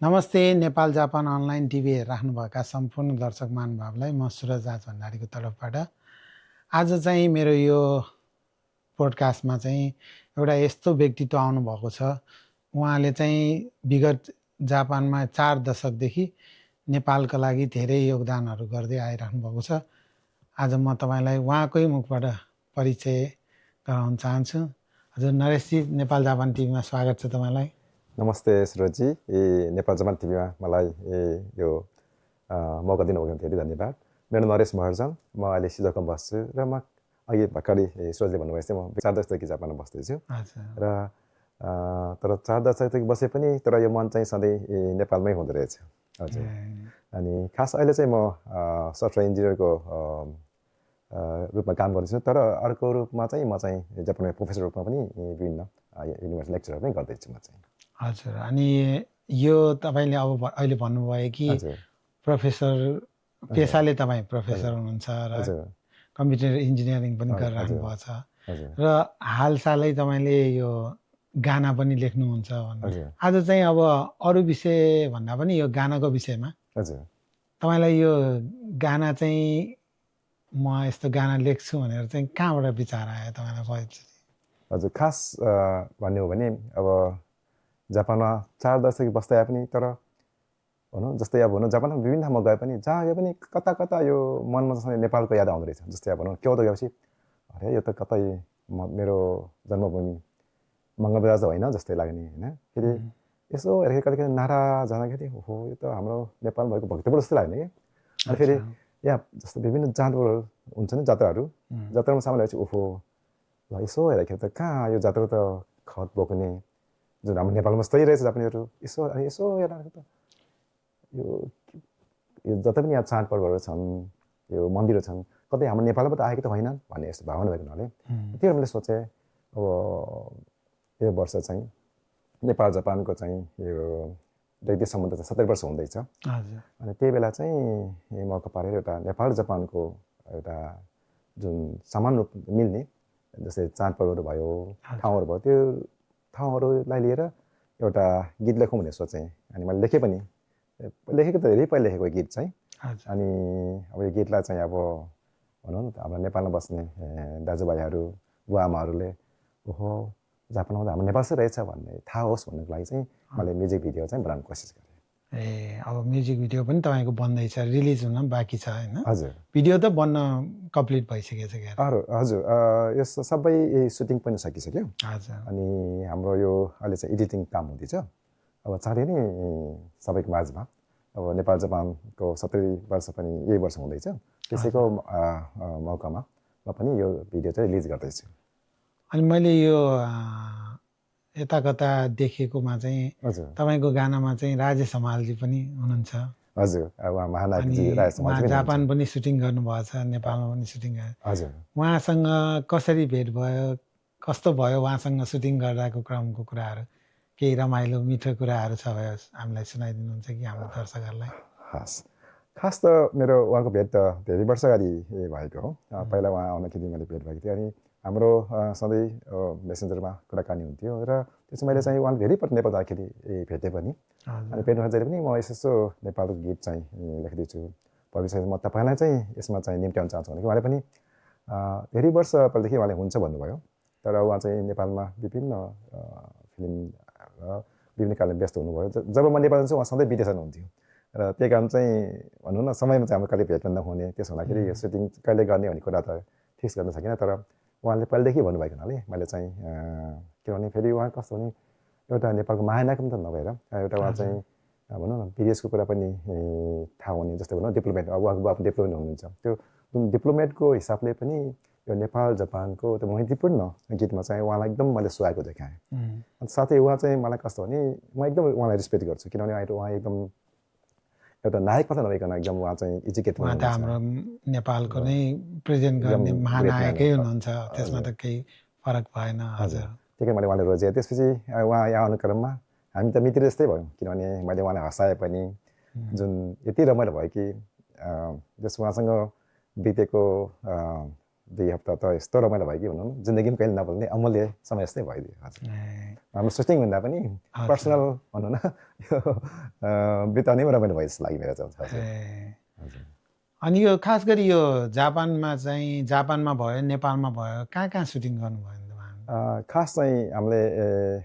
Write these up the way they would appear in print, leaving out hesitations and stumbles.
नमस्ते Nepal Japan online TV हेरिराख्नुभएका सम्पूर्ण दर्शक महानुभावलाई म सुरज राज भण्डारीको तर्फबाट आज चाहिँ मेरो यो पोडकास्टमा चाहिँ एउटा यस्तो व्यक्तित्व आउनुभएको छ। उहाँले चाहिँ विगत जापानमा 4 दशकदेखि नेपालका लागि धेरै योगदानहरू गर्दै आइराख्नु भएको छ। आज म तपाईँलाई उहाँकै मुखबाट परिचय गराउन चाहन्छु। हजुर नरेशजी, नेपाल जापान टिभीमा स्वागत छ तपाईँलाई। नमस्ते सुरजी, नेपाल जापान टिभीमा मलाई यो मौका दिनुभएको धेरै धन्यवाद। मेरो नरेश महर्जन, म अहिले सिजोकमा बस्छु र म अघि भर्खरै सुरजले भन्नुभएको चाहिँ म 4 दशकदेखि जापानमा बस्दैछु र तर 4 दशकदेखि बसे पनि तर यो मन चाहिँ सधैँ नेपालमै हुँदो रहेछ। हजुर। अनि खास अहिले चाहिँ म सफ्टवेयर इन्जिनियरको रूपमा काम गर्दैछु, तर अर्को रूपमा चाहिँ म चाहिँ जापानमा प्रोफेसर रूपमा पनि विभिन्न युनिभर्सिटी लेक्चरहरू पनि गर्दैछु म चाहिँ। हजुर। अनि यो तपाईँले अब अहिले भन्नुभयो कि प्रोफेसर पेसाले तपाईँ प्रोफेसर हुनुहुन्छ र कम्प्युटर इन्जिनियरिङ पनि गरिरहनु भएको छ र हालसालै तपाईँले यो गाना पनि लेख्नुहुन्छ भन्नु। आज चाहिँ अब अरू विषय भन्दा पनि यो गानाको विषयमा तपाईँलाई यो गाना चाहिँ म यस्तो गाना लेख्छु भनेर चाहिँ कहाँबाट विचार आयो तपाईँलाई? हजुर, खास भन्ने हो भने अब जापानमा 4 दशक बस्दै आए पनि तर भनौँ जस्तै अब भनौँ जापानमा विभिन्न ठाउँमा गए पनि जहाँ गए पनि कता कता यो मनमा चाहिँ नेपालको याद आउँदो रहेछ। जस्तै अब भनौँ क्योतो गएपछि अरे यो त कतै मेरो जन्मभूमि मङ्गलबजार त होइन जस्तै लाग्ने होइन। फेरि यसो हेरेर कहिले नारा जाँदाखेरि हो यो त हाम्रो नेपाल भएको भक्तपुर जस्तै लाग्ने कि। अनि फेरि यहाँ जस्तो विभिन्न जातहरू हुन्छ नि जात्रामा सामेल भएपछि ओहो ल यसो हेर्दाखेरि त कहाँ यो जात्रा त खत बोक्ने जुन हाम्रो नेपालमा जस्तै रहेछ जापानीहरू यसो हेर्दाखेरि त यो जति पनि यहाँ चाडपर्वहरू छन्, यो मन्दिरहरू छन्, कतै हाम्रो नेपालबाट आएको त होइन भन्ने यस्तो भावना भएको हुनाले त्यो मैले सोचेँ अब यो वर्ष चाहिँ नेपाल जापानको चाहिँ यो वैदेशिक सम्बन्ध चाहिँ 70 वर्ष हुँदैछ। अनि त्यही बेला चाहिँ मौका पारेर एउटा नेपाल जापानको एउटा जुन समान रूप मिल्ने जस्तै चाडपर्वहरू भयो, ठाउँहरू भयो, त्यो ठाउँहरूलाई लिएर एउटा गीत लेखौँ भनेर सोचेँ। अनि मैले लेखेको त धेरै पहिला लेखेको गीत चाहिँ। अनि अब यो गीतलाई चाहिँ अब भनौँ न त हाम्रो नेपालमा बस्ने दाजुभाइहरू बुवाआमाहरूले ओहो जापानमा त हाम्रो नेपाल चाहिँ रहेछ भन्ने थाहा होस् भन्नको लागि चाहिँ मैले म्युजिक भिडियो चाहिँ बनाउने कोसिस गरेँ। अब म्युजिक भिडियो पनि तपाईँको बन्दैछ, रिलिज हुन बाँकी छ होइन? हजुर। भिडियो त बन्न कम्प्लिट भइसकेको छ क्या? हजुर, यस सबै सुटिङ पनि सकिसक्यो। हजुर। अनि हाम्रो यो अहिले चाहिँ एडिटिङ काम हुँदैछ। अब चाँडै नै सबैको माझमा अब नेपाल जापानको 70 वर्ष पनि यही वर्ष हुँदैछ, त्यसैको मौकामा म पनि यो भिडियो चाहिँ रिलिज गर्दैछु। अनि मैले यो यता कता देखेकोमा चाहिँ तपाईँको गानामा चाहिँ राजेश हमालजी पनि हुनुहुन्छ। हजुर, उहाँ महानायकजी राजेश हमालजी जापान पनि सुटिङ गर्नुभएको छ, नेपालमा पनि सुटिङ गर्नु। हजुर। उहाँसँग कसरी भेट भयो, कस्तो भयो उहाँसँग सुटिङ गर्दाको क्रमको कुराहरू, केही रमाइलो मिठो कुराहरू छ भए हामीलाई सुनाइदिनुहुन्छ कि हाम्रो दर्शकहरूलाई? खास त मेरो उहाँको भेट त धेरै वर्ष अगाडि भएको हो। पहिला उहाँ आउँदाखेरि मैले भेट भएको थिएँ। अनि हाम्रो सधैँ मेसेन्जरमा कुराकानी हुन्थ्यो र त्यसमा मैले चाहिँ उहाँले धेरैपल्ट नेपाल जाँदाखेरि भेटेँ पनि। अनि भेट्नु खोज्दाखेरि पनि म यसो नेपालको गीत चाहिँ लेख्दैछु, भविष्यमा म तपाईँलाई चाहिँ यसमा चाहिँ निम्त्याउन चाहन्छु भनेको उहाँले पनि धेरै वर्ष पहिलादेखि उहाँले हुन्छ भन्नुभयो। तर उहाँ चाहिँ नेपालमा विभिन्न फिल्म र विभिन्न कारणले व्यस्त हुनुभयो। जब म नेपाल जान्छु उहाँ सधैँ विदेशमा हुन्थ्यो र त्यही कारण चाहिँ भनौँ न समयमा चाहिँ हाम्रो कहिले भेट्न नहुने, त्यसो हुँदाखेरि यो सुटिङ कहिले गर्ने भन्ने कुरा त फिक्स गर्न सकिनँ। तर उहाँले पहिलेदेखि भन्नुभएको हुनाले मैले चाहिँ किनभने फेरि उहाँ कस्तो भने एउटा नेपालको महानायक पनि त नभएर एउटा उहाँ चाहिँ भनौँ न विदेशको कुरा पनि थाहा हुने, जस्तै भनौँ डिप्लोमेट, अब उहाँको बाबु डिप्लोमेट हुनुहुन्छ, त्यो जुन डिप्लोमेटको हिसाबले पनि यो नेपाल जापानको त्यो महत्त्वपूर्ण गीतमा चाहिँ उहाँलाई एकदम मैले सुहाएको देखाएँ। अनि साथै उहाँ चाहिँ मलाई कस्तो भने म एकदम उहाँलाई रेस्पेक्ट गर्छु, किनभने उहाँ एकदम एउटा नायक मात्र नभइकन एकदम उहाँ चाहिँ एजुकेटेड हुनुहुन्छ। हाम्रो नेपालको नै प्रेजेन्ट गर्ने महानायकै हुनुहुन्छ, त्यसमा त केही फरक भएन। हजुर। त्यही कारण मैले उहाँले रोजेँ। त्यसपछि उहाँ यहाँ आउने क्रममा हामी त मित्र जस्तै भयौँ, किनभने मैले उहाँलाई हँसाएँ पनि, जुन यति रमाइलो भयो कि जस उहाँसँग बितेको 2 हप्ता त यस्तो रमाइलो भयो कि भनौँ न जिन्दगीमा कहिले नभुल्ने अमूल्य समय जस्तै भइदियो हजुर हाम्रो सुटिङ भन्दा पनि पर्सनल भनौँ न यो बिताउने पनि रमाइलो भयो जस्तो लाग्यो मेरो चाहिँ हजुर हजुर अनि यो खास गरी यो जापानमा भयो नेपालमा भयो कहाँ सुटिङ गर्नुभयो खास चाहिँ हामीले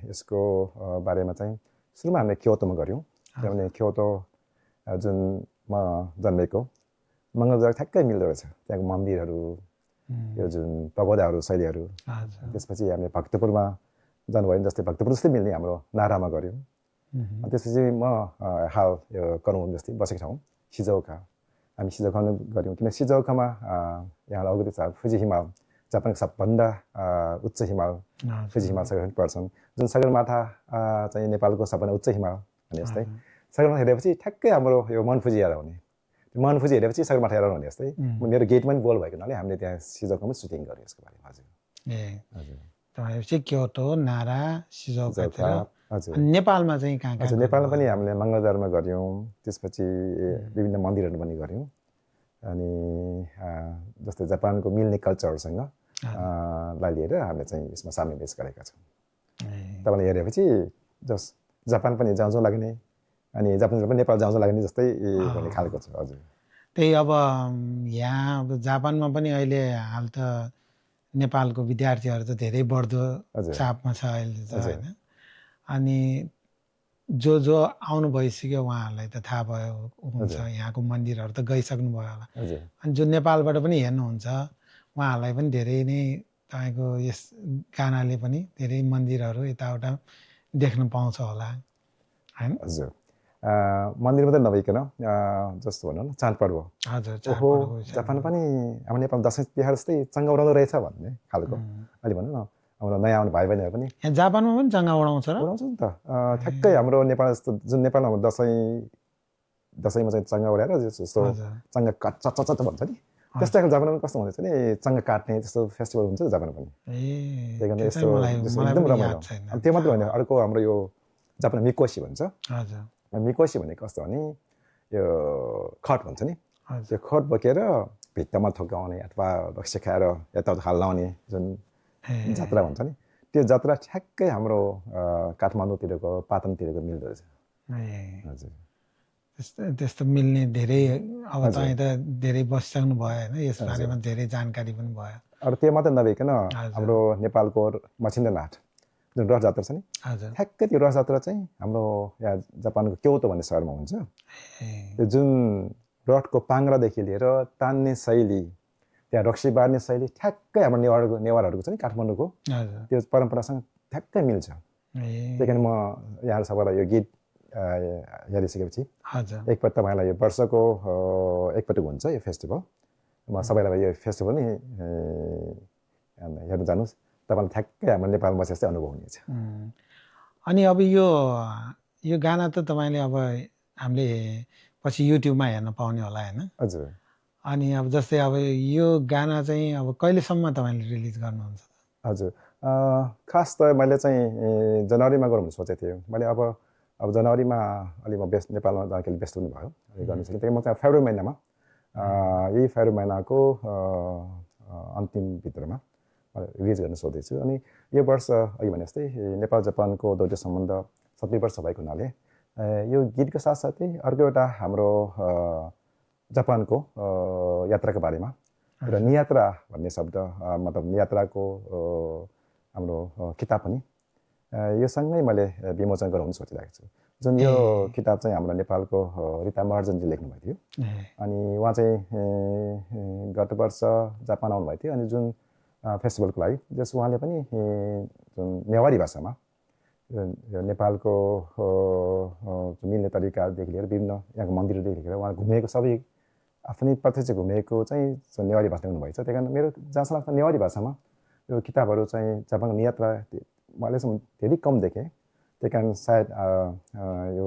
यसको बारेमा चाहिँ सुरुमा हामीले क्योटोमा गऱ्यौँ किनभने क्योटो जुन म जन्मेको मङ्गलजार ठ्याक्कै मिल्दो रहेछ त्यहाँको मन्दिरहरू यो जुन पगोडाहरू शैलीहरू त्यसपछि हामीले भक्तपुरमा जानुभयो भने जस्तै भक्तपुर जस्तै मिल्ने हाम्रो नारामा गऱ्यौँ त्यसपछि म हाल यो करुङ जस्तै बसेको ठाउँ सिजोका हामी सिजोकामा गऱ्यौँ किन सिजोकामा यहाँलाई अवगत छ फुजी हिमाल जापानको सबभन्दा उच्च हिमाल फुजी हिमाल सगरमाथा पर्छन् जुन सगरमाथा चाहिँ नेपालको सबभन्दा उच्च हिमाल भने जस्तै सगरमाथा हेरेपछि ठ्याक्कै हाम्रो यो मन फुजी हेरेर हुने मन फुजी हेरेपछि सगरमाथा हेरेर हुने जस्तै मेरो गेटमा पनि बोल भएको हुनाले हामीले त्यहाँ सिजोकामा सुटिङ गऱ्यौँ यसको बारेमा हजुर हजुर तपाईँपछि क्योटो नारा सिजोका हजुर नेपालमा चाहिँ कहाँ हजुर नेपालमा पनि हामीले मङ्गलजारमा गऱ्यौँ त्यसपछि विभिन्न मन्दिरहरू पनि गऱ्यौँ अनि जस्तै जापानको मिल्ने कल्चरहरूसँग लाई लिएर हामीले चाहिँ यसमा समावेश गरेका छौँ तपाईँले हेरेपछि जापान पनि जाउँ लाग्ने अनि जापान पनि नेपाल जाउँ लाग्ने जस्तै भन्ने खालको छ हजुर त्यही अब यहाँ अब जापानमा पनि अहिले हाल त नेपालको विद्यार्थीहरू त धेरै बढ्दो चापमा छ अहिले त होइन अनि जो आउनु भइसक्यो उहाँहरूलाई त थाहा भयो हुन्छ यहाँको मन्दिरहरू त गइसक्नु भयो होला अनि जो नेपालबाट पनि हेर्नुहुन्छ उहाँहरूलाई पनि धेरै नै तपाईँको यस गानाले पनि धेरै मन्दिरहरू यताउता देख्न पाउँछ होला होइन हजुर मन्दिर मात्रै नभइकन जस्तो भनौँ न चाडपर्व हजुर ओहो जापान पनि हाम्रो नेपाल दसैँ तिहार जस्तै चङ्गा उडाउँदो रहेछ भन्ने खालको अहिले भनौँ न हाम्रो नयाँ आउने भाइ बहिनीहरू पनि यहाँ जापानमा पनि चङ्गा उडाउँछ र उडाउँछ नि त ठ्याक्कै हाम्रो नेपाल जस्तो जुन नेपालमा हाम्रो दसैँमा चाहिँ चङ्गा उडाएर जस्तो चङ्गा काट चच भन्छ नि त्यस्तै खालको जापानमा पनि कस्तो हुँदैछ नि चङ्गा काट्ने त्यस्तो फेस्टिभल हुन्छ नि जापानमा पनि त्यही कारण यस्तो एकदम रमाइलो अनि त्यो मात्रै होइन अर्को हाम्रो यो जापानमा मिकोसी भन्छ मिकोसी भनेको कस्तो भने यो खट भन्छ नि त्यो खट बोकेर भित्तामा ठोक्काउने अथवा रक्सी खाएर यताउता हाल्लाउने जुन जात्रा भन्छ नि त्यो जात्रा ठ्याक्कै हाम्रो काठमाडौँतिरको पाटनतिरको मिल्दो रहेछ हजुर त्यस्तो मिल्ने धेरै अब तपाईँ त धेरै बसिसक्नु भयो होइन यस बारेमा धेरै जानकारी पनि भयो अरू त्यो मात्रै नभइकन हाम्रो नेपालको मछिन्द्रनाथ जुन रथ जात्रा छ नि ठ्याक्कै त्यो रथ जात्रा चाहिँ हाम्रो यहाँ जापानको क्योटो भन्ने सहरमा हुन्छ त्यो जुन रथको पाङ्ग्रादेखि लिएर तान्ने शैली त्यहाँ रक्सी बार्ने शैली ठ्याक्कै हाम्रो नेवारहरूको छ नि काठमाडौँको त्यो परम्परासँग ठ्याक्कै मिल्छ त्यही कारण म यहाँ सबैलाई यो गीत हेरिसकेपछि एकपल्ट तपाईँलाई यो वर्षको एकपटक हुन्छ यो फेस्टिभल म सबैलाई यो फेस्टिभल नि हेर्नु जानुहोस् तपाईँलाई ठ्याक्कै हाम्रो नेपालमा बसे जस्तै अनुभव हुनेछ अनि अब यो गाना त तपाईँले अब हामीले पछि युट्युबमा हेर्न पाउने होला होइन हजुर अनि अब जस्तै अब यो गाना चाहिँ अब कहिलेसम्म तपाईँले रिलिज गर्नुहुन्छ हजुर खास त मैले चाहिँ जनवरीमा गरौँ भनेर सोचेको थिएँ मैले अब जनवरीमा अलि म नेपालमा जाँदाखेरि व्यस्त हुनुभयो गर्नु सकेँ त्यही म चाहिँ फेब्रुअरी महिनामा यही फेब्रुअरी महिनाको अन्तिमभित्रमा रिलिज गर्न सोच्दैछु अनि यो वर्ष अघि भने जस्तै नेपाल जापानको दौत्य सम्बन्ध 70 वर्ष भएको हुनाले यो गीतको साथसाथै अर्को एउटा हाम्रो जापानको यात्राको बारेमा र नियात्रा भन्ने शब्द मतलब नियात्राको हाम्रो किताब पनि यो सँगै मैले विमोचन गराउन सोचिरहेको छु जुन यो किताब चाहिँ हाम्रो नेपालको रिता महर्जनले लेख्नुभएको थियो अनि उहाँ चाहिँ गत वर्ष जापान आउनुभएको थियो अनि जुन फेस्टिभलको लागि जस उहाँले पनि जुन नेवारी भाषामा यो नेपालको मिल्ने तरिकादेखि लिएर विभिन्न यहाँको मन्दिरदेखि लिएर उहाँ घुमेको सबै आफ्नै प्रत्यक्ष घुमेको चाहिँ नेवारी भाषा हुनुभएको छ त्यही कारण मेरो जहाँसम्म लाग्छ नेवारी भाषामा यो किताबहरू चाहिँ जापानको नियात्रा मैले धेरै कम देखेँ त्यही कारण सायद यो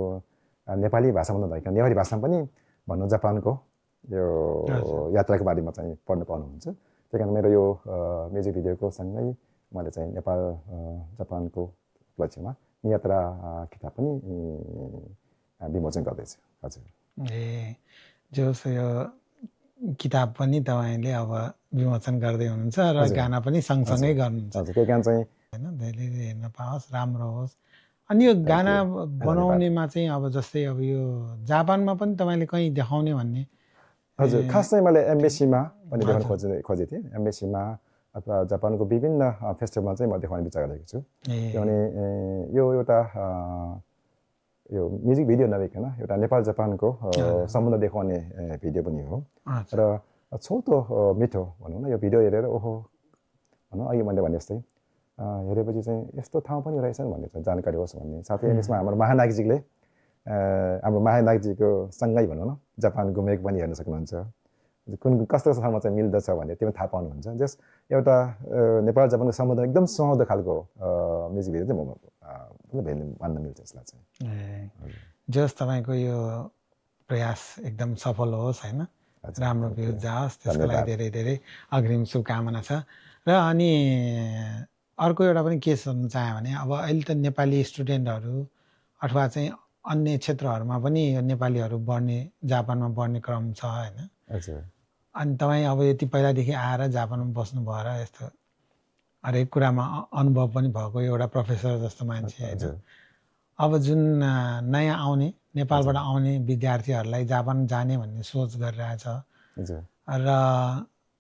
नेपाली भाषामा नभइकन नेवारी भाषामा पनि भन्नु जापानको यो यात्राको बारेमा चाहिँ पढ्न पाउनुहुन्छ त्यही कारण मेरो यो म्युजिक भिडियोको सँगै मैले चाहिँ नेपाल जापानको उपलक्ष्यमा नियात्रा किताब पनि विमोचन गर्दैछु हजुर जो यो किताब पनि तपाईँले अब विमोचन गर्दै हुनुहुन्छ र हजुर। गाना पनि सँगसँगै गर्नुहुन्छ हजुर त्यो गान चाहिँ होइन धेरैले हेर्न पाओस् राम्रो होस् अनि यो गाना बनाउनेमा चाहिँ अब जस्तै अब यो जापानमा पनि तपाईँले कहीँ देखाउने भन्ने हजुर खास चाहिँ मैले एम्बेसीमा पनि देखाउन हजुर। खोजेको थिएँ एम्बेसीमा अथवा जापानको विभिन्न फेस्टिभलमा चाहिँ म देखाउने विचार गरेको छु किनभने यो एउटा यो म्युजिक भिडियो नभइकन एउटा नेपाल जापानको सम्बन्ध देखाउने भिडियो पनि हो र छोटो मिठो भनौँ न यो भिडियो हेरेर ओहो भनौँ अघि मैले भने जस्तै हेरेपछि चाहिँ यस्तो ठाउँ पनि रहेछ भन्ने चाहिँ जानकारी होस् भन्ने साथै यसमा हाम्रो महानागजीले हाम्रो महानागजीको सँगै भनौँ न जापान घुमेको पनि हेर्न सक्नुहुन्छ कुन कस्तो कस्तो ठाउँमा चाहिँ मिल्दछ भने त्यो पनि थाहा पाउनुहुन्छ जस एउटा नेपाल जापानको सम्बन्ध एकदम सुहाउँदो खालको म्युजिक भिडियो चाहिँ मान्न मिल्छ यसलाई चाहिँ जस तपाईँको यो प्रयास एकदम सफल होस् होइन राम्रो भ्युज जाओस् त्यसको लागि धेरै धेरै अग्रिम शुभकामना छ र अनि अर्को एउटा पनि के सोध्न चाह्यो भने अब अहिले त नेपाली स्टुडेन्टहरू अथवा चाहिँ अन्य क्षेत्रहरूमा पनि यो नेपालीहरू बढ्ने जापानमा बढ्ने क्रम छ होइन अनि तपाईँ अब यति पहिलादेखि आएर जापानमा बस्नुभयो र यस्तो हरेक कुरामा अनुभव पनि भएको एउटा प्रोफेसर जस्तो मान्छे होइन अब जुन नयाँ आउने नेपालबाट आउने विद्यार्थीहरूलाई जापान जाने भन्ने सोच गरिरहेछ र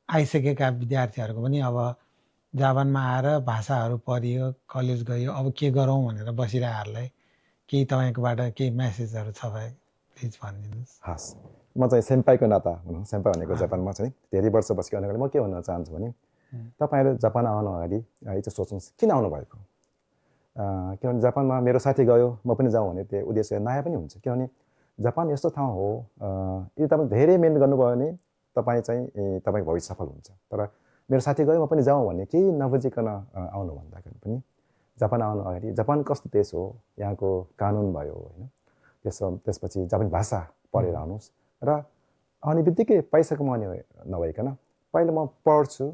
आइसकेका विद्यार्थीहरूको पनि अब जापानमा आएर भाषाहरू पढियो कलेज गयो अब के गरौँ भनेर बसिरहेहरूलाई केही तपाईँकोबाट केही मेसेजहरू छ भए प्लिज भनिदिनुहोस् हस् म चाहिँ सेम्पाईको नाता भनौँ सेम्पाई भनेको जापानमा चाहिँ धेरै वर्ष बसेको हुनाले म के भन्न चाहन्छु भने तपाईँहरू जापान आउनु अगाडि यो चाहिँ सोच्नुहोस् किन आउनुभएको किनभने जापानमा मेरो साथी गयो म पनि जाउँ भने त्यो उद्देश्य नयाँ पनि हुन्छ किनभने जापान यस्तो ठाउँ हो यदि तपाईँ धेरै मेहनत गर्नुभयो भने तपाईँ चाहिँ तपाईँको भविष्य सफल हुन्छ तर मेरो साथी गयो म पनि जाउँ भने केही नबुझिकन आउनु भन्दाखेरि पनि जापान आउनु अगाडि जापान कस्तो देश हो यहाँको कानुन भयो होइन त्यसपछि जापानी भाषा पढेर आउनुहोस् र आउने बित्तिकै पैसा कमाउने नभइकन पहिला म पढ्छु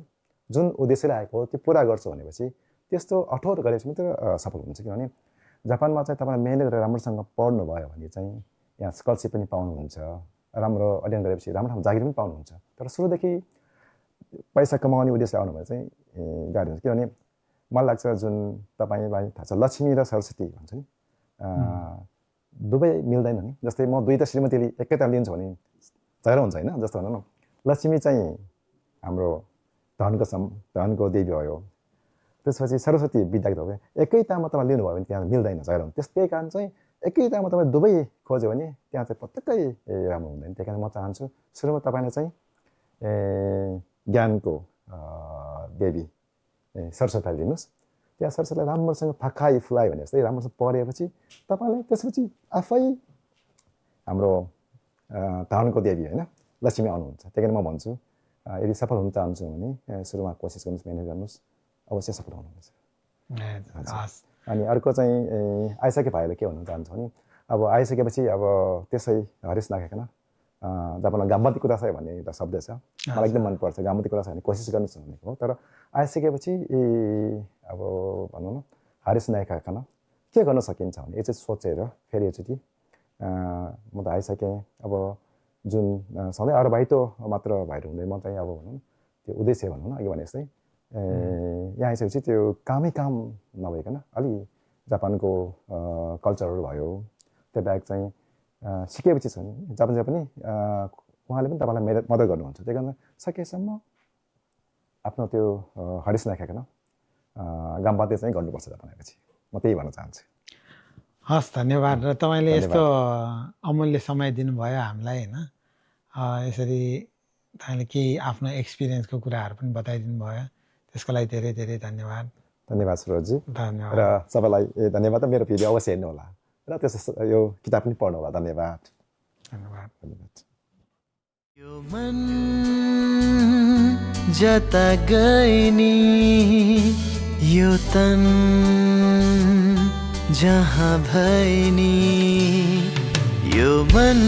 जुन उद्देश्यले आएको हो त्यो पुरा गर्छु भनेपछि त्यस्तो अठोट गरेपछि मात्र सफल हुन्छ किनभने जापानमा चाहिँ तपाईँले मेहनत गरेर राम्रोसँग पढ्नुभयो भने चाहिँ यहाँ स्कलरसिप पनि पाउनुहुन्छ राम्रो अध्ययन गरेपछि राम्रो ठाउँ जागिर पनि पाउनुहुन्छ तर सुरुदेखि पैसा कमाउने उद्देश्य आउनु भने चाहिँ गाह्रो हुन्छ किनभने मलाई लाग्छ जुन तपाईँलाई थाहा छ लक्ष्मी र सरस्वती भन्छ नि दुवै मिल्दैन नि जस्तै म दुईवटा श्रीमतीले एकैताल लिन्छु भने झगडा हुन्छ होइन जस्तो भनौँ न लक्ष्मी चाहिँ हाम्रो धनको देवी भयो त्यसपछि सरस्वती विद्याको भयो एकैतालमा तपाईँ लिनुभयो भने त्यहाँ मिल्दैन झगडा हुन्छ त्यही कारण चाहिँ एकैतालमा तपाईँ दुवै खोज्यो भने त्यहाँ चाहिँ पटक्कै राम्रो हुँदैन त्यही कारण म चाहन्छु सुरुमा तपाईँले चाहिँ ज्ञानको देवी सरस्वतीलाई लिनुहोस् त्यहाँ सरस्वतीलाई राम्रोसँग फकाइ फुलाइ भने जस्तै राम्रोसँग पढेपछि तपाईँलाई त्यसपछि आफै हाम्रो धनको देवी होइन लक्ष्मी आउनुहुन्छ त्यही कारण म भन्छु यदि सफल हुन चाहन्छु भने सुरुमा कोसिस गर्नुहोस् मेहनत गर्नुहोस् अवश्य सफल हुनुहुन्छ अनि अर्को चाहिँ आइसके भाइले के भन्न चाहन्छु भने अब आइसकेपछि अब त्यसै हरिस नखाइकन जापानमा गाम्बाती कुदासाई भन्ने एउटा शब्द छ मलाई एकदम मनपर्छ गाम्बाती कुदासाई भने कोसिस गर्नुहोस् भनेको हो तर आइसकेपछि अब भनौँ न हरिस नखाइकन के गर्न सकिन्छ भने यो चाहिँ सोचेर फेरि एकचोटि म त आइसकेँ अब जुन सधैँ अरू भाइ त मात्र भाइहरू हुँदै म चाहिँ अब भनौँ त्यो उद्देश्य भनौँ न अघि भने जस्तै यहाँ आइसकेपछि त्यो कामै काम नभइकन अलि जापानको कल्चरहरू भयो त्यो बाहेक चाहिँ सिकेपछि छ नि जापान पनि उहाँले पनि तपाईँलाई मद्दत गर्नुहुन्छ त्यही कारण सकेसम्म आफ्नो त्यो हरिस नखाइकन गाम्बाते चाहिँ गर्नुपर्छ जापान आएपछि म त्यही भन्न चाहन्छु हस् धन्यवाद र तपाईँले यस्तो अमूल्य समय दिनुभयो हामीलाई होइन यसरी तपाईँले केही आफ्नो एक्सपिरियन्सको कुराहरू पनि बताइदिनु भयो त्यसको लागि धेरै धेरै धन्यवाद धन्यवाद सुरजजी धन्यवाद र सबैलाई धन्यवाद मेरो भिडियो अवश्य हेर्नु होला र त्यस यो किताब पनि पढ्नु होला धन्यवाद धन्यवाद यो मन जता गए नि यो तन जहाँ भए नि यो मन